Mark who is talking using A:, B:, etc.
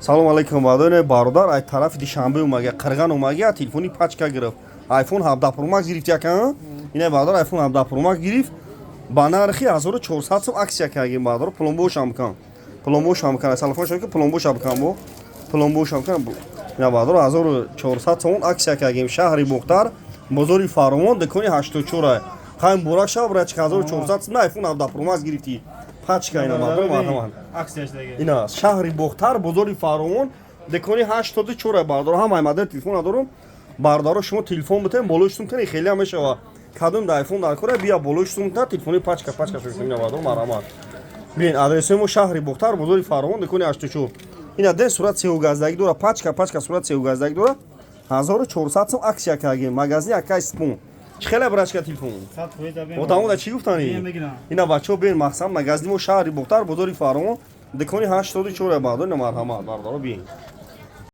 A: Салом алейкум, бардоне. Бародар ай тарафи Душанбе омага, Қирған омага, телефони пачка гирифт. iPhone 17 Pro Max гирифт яка. Ина, бародар, iPhone 17 Pro Max гирифт ба нархи 1400 сом. Акция кардем, бародар, пломбошам кан. Пломбошам кан. Телефон шо ки пломбошам кан бо. Пломбошам кан. Ина, бародар, 1400 сом акция кардем. Шаҳри Бохтар, бозори Фаровон, дукони 84. Қайм бурак шав, брат, 1400 сом iPhone 17 Pro Max гирифтӣ. Пачка ина, бародар, марҳамат.
B: Аксияш дега.
A: Ина, шаҳри Бохтар, бозори Фаровон, дукони 84. Бародаро, ҳамаи модел телефон дорум. Бародаро, шумо телефон битен, болои сум кани, хеле ҳам мешава. Кадом да айфон дар кора, бия, болои сум та телефони пачка пачка шуд. Ина, бародаро, марҳамат. Бибин, адресои мо: шаҳри Бохтар, бозори Фаровон, дукони 84. Ина, ден сурат сеугаздагӣ дора, пачка пачка сурат сеугаздагӣ дора. 1400 сом акция кардем. Магазини акай спон. Чӣ хеле, брачка, телефон?
B: 100%.
A: Одамо чӣ гуфтани?
B: Мегирам.
A: Ина, бачаҳо, бин, мақсад магазини мо: шаҳри Бохтар, бозори Фаровон, дукони 84. Бардор, ина, марҳамат, бародаро, бин.